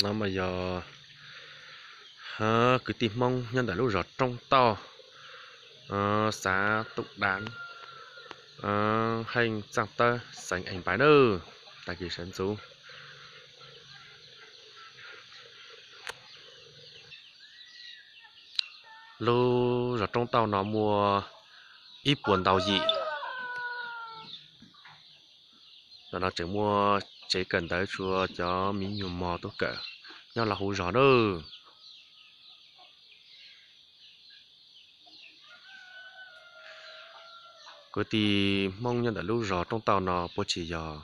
No mas yog kwv tij Hmoob nyob ntawm lub zos Roob Tauj, xav Tub Dav, heej Txaaj Tawb, xeev Ees Npaiv nawb. Tag kis sawv ntxuv. Lub zos Roob Tauj no muaj ib puas ntau yim. Ntawm no tseem muaj tsev kawm ntawv tshuav cov me nyuam mos tuaj kawm nyob los hauv zos nawb. Kwv tij Hmoob nyob ntawm lub zos Roob Tauj no puab tsis yog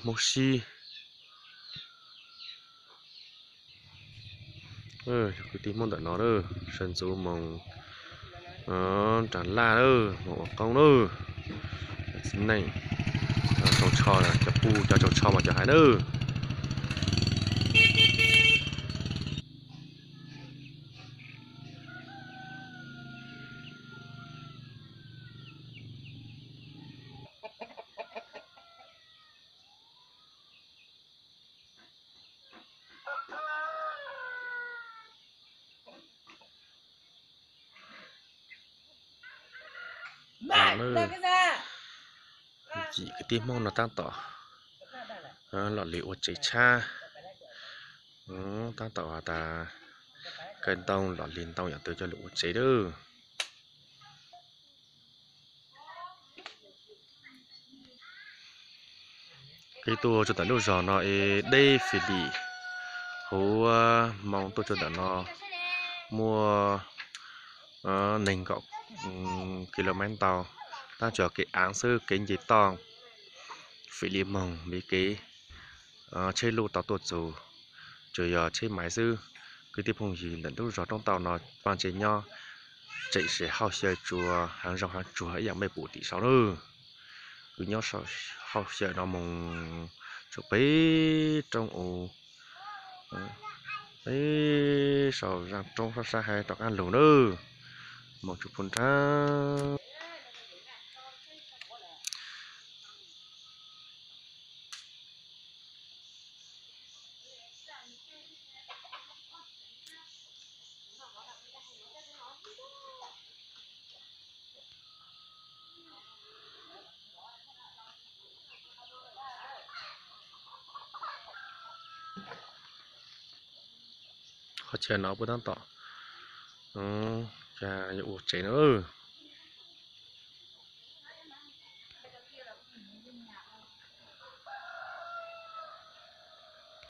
Hmoob Sib. Kwv tij Hmoob ntawm no sawv ntxuv moog nraag laj, moog ua qoob nawb. Txiv neej, cov puj cov tsaug tsho mas cov hais nawb. Yim kwv tij Hmoob no tab tom lom li ua tsev tshab, tab tom has tas kaw ntoo lom li ntoo yam twg coj lug ua tsev lawm. Peb tuaj tsuas ntawm lub zos no es deb fim lim, huv moos tuaj tsuas ntawm no muaj nees nkaum kilomev ntau, tab tsuas kev aav xwb, kev nce toj fim li moog, kev tsheb luj tau tuaj txug, tsuas yog tsheb maiv xwb. Kwv tij phooj ywg ntawm lub zos Roob Tauj no vaaj tsev nyob tseem tsis hauj xyaw tsuas haav zoov haav tsuag ib yaam mej pum tim saum nawb. Kwv nyob hauj xyaw no moog tsuas peb roob u, peb saum zaaj roob sab sab hab rov qaab lug nawb, moog tsuas phu nraag. Qhov chaw no puab tab tom ua tsev na.